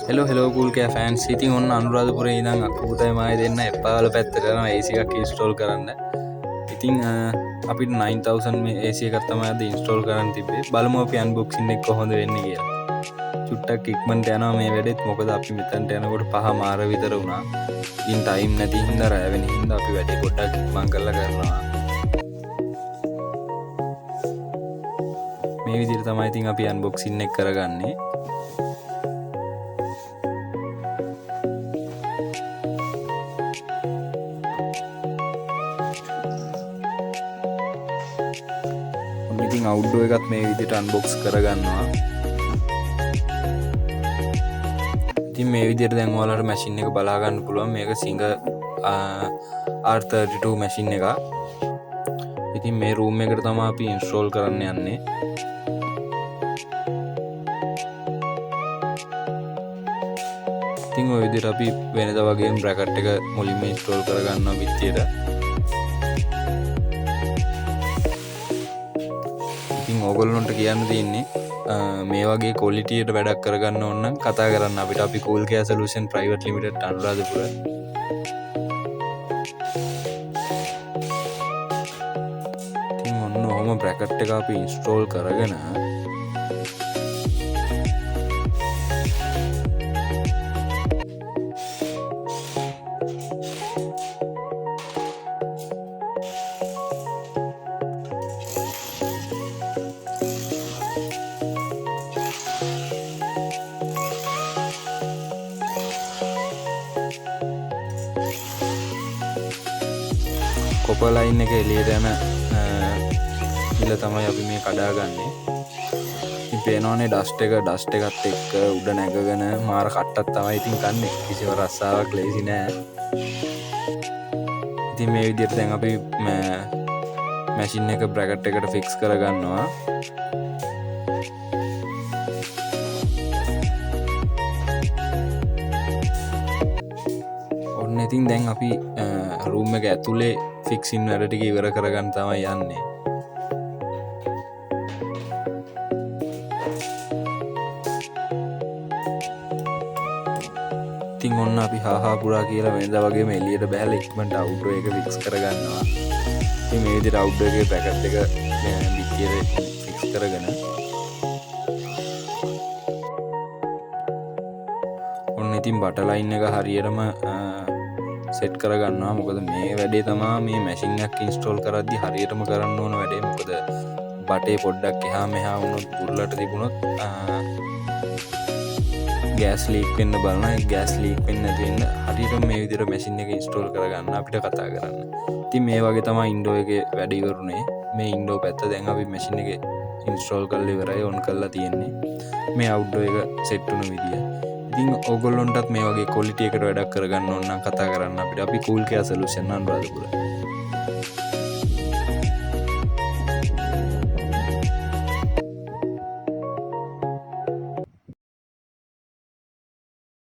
Hello hello cool care fans. ඉතින් ඔන්න අනුරාධපුරේ ඉඳන් අක්කු පුතයි මායි දෙන්න එපාවල පැත්තට යනවා AC එකක් ඉන්ස්ටෝල් කරන්න. ඉතින් අපිට 9000 මේ AC එකක් තමයි අද ඉන්ස්ටෝල් කරන්න තිබ්බේ. බලමු අපි අන්බොක්සින් එක කොහොමද වෙන්නේ කියලා. චුට්ටක් ඉක්මනට යනවා මේ වැඩෙත්, මොකද අපි මෙතනට යනකොට පහ මාර විතර වුණා. ඉතින් ටයිම් නැති හින්දා රැ වෙන හින්දා අපි වැඩේ පොඩ්ඩක් ඉක්මන් කරලා කරනවා. මේ විදිහට තමයි ඉතින් අපි අන්බොක්සින් එක කරගන්නේ. ඔන්න ඉතින් අවුට්ඩෝර් එකත් මේ විදිහට අන්බොක්ස් කරගන්නවා. ඉතින් මේ විදිහට දැන් ඔයාලට මැෂින් එක බලා ගන්න පුළුවන්. මේක සිංගර් R32 machine එකක්. ඉතින් මේ රූම් එකට තමයි අපි ඉන්ස්ටෝල් කරන්න යන්නේ. ඉතින් ඔය විදිහට අපි වෙනදා වගේම බ්‍රැකට් එක මුලින්ම ඉන්ස්ටෝල් කරගන්නවා බිත්තියට. ඉතින් ඕගොල්ලොන්ට කියන්න තියෙන්නේ, මේ වගේ ක්වොලිටියට වැඩක් කරගන්න ඕන නම් කතා කරන්න අපිට. අපි cool care solution private limited Anuradhapura. ඉතින් ඔන්න ඔහොම බ්‍රැකට් එක අපි ඉන්ස්ටෝල් කරගෙන කොපර් ලයින් එක එළියට යන ඉල තමයි අපි මේ කඩාගන්නේ. ඉතින් පේනවනේ ඩස්ට් එක, ඩස්ට් එකත් එක්ක උඩ නැගගෙන මාර කට්ටක් තමයි ඉතින් කන්නේ. කිසිම රස්සාවක් ලේසි නෑ. ඉතින් මේ විදිහට දැන් අපි මැෂින් එක බ්‍රැකට් එකට ෆික්ස් කරගන්නවා. ඔන්න ඉතින් දැන් අපි රූම් එක ඇතුලේ ෆික්සින් වැඩ ටික ඉවර කරගන්න තමයි යන්නේ. ඉතින් ඔන්න අපි හාහා පුරා කියලා වෙනදා වගේම එළියට බහැලා ඉක්මනට අවුට්ඩෝර් එක ෆික්ස් කරගන්නවා. ඉතින් මේ විදිහට අවුට්ඩෝර් එකේ බ්‍රැකට් එක බිත්තියට ෆික්ස් කරගෙන ඔන්න ඉතින් බටර් ලයින් එක හරියටම සෙට් කරගන්නවා. මොකද මේ වැඩේ තමා මේ මැෂින් එකක් ඉන්ස්ටෝල් කරද්දි හරියටම කරන්න ඕන වැඩේ. මොකද බටේ පොඩ්ඩක් එහා මෙහා වුණොත් කුරුල්ලට තිබුණොත් ගෑස් ලීක් වෙන්න බලනවා. ඒ ගෑස් ලීක් වෙන්නේ නැති වෙන්න හරියටම මේ විදිහට මැෂින් එක ඉන්ස්ටෝල් කරගන්න අපිට කතා කරන්න. ඉතින් මේ වගේ තමයි ඉන්ඩෝර් එකේ වැඩ ඉවරුනේ. මේ ඉන්ඩෝර් පැත්ත දැන් අපි මැෂින් එක ඉන්ස්ටෝල් කරලා ඉවරයි, ඔන් කරලා තියෙන්නේ. මේ අවුට්ඩෝර් එක සෙට් වුණු විදිය. ඉතින් ඕගොල්ලොන්ටත් මේ වගේ ක්වොලිටි එකට වැඩක් කරගන්න ඕන නම් කතා කරන්න අපිට. අපි කූල් කෙයාර් සොලියුෂන් අනුරාධපුර.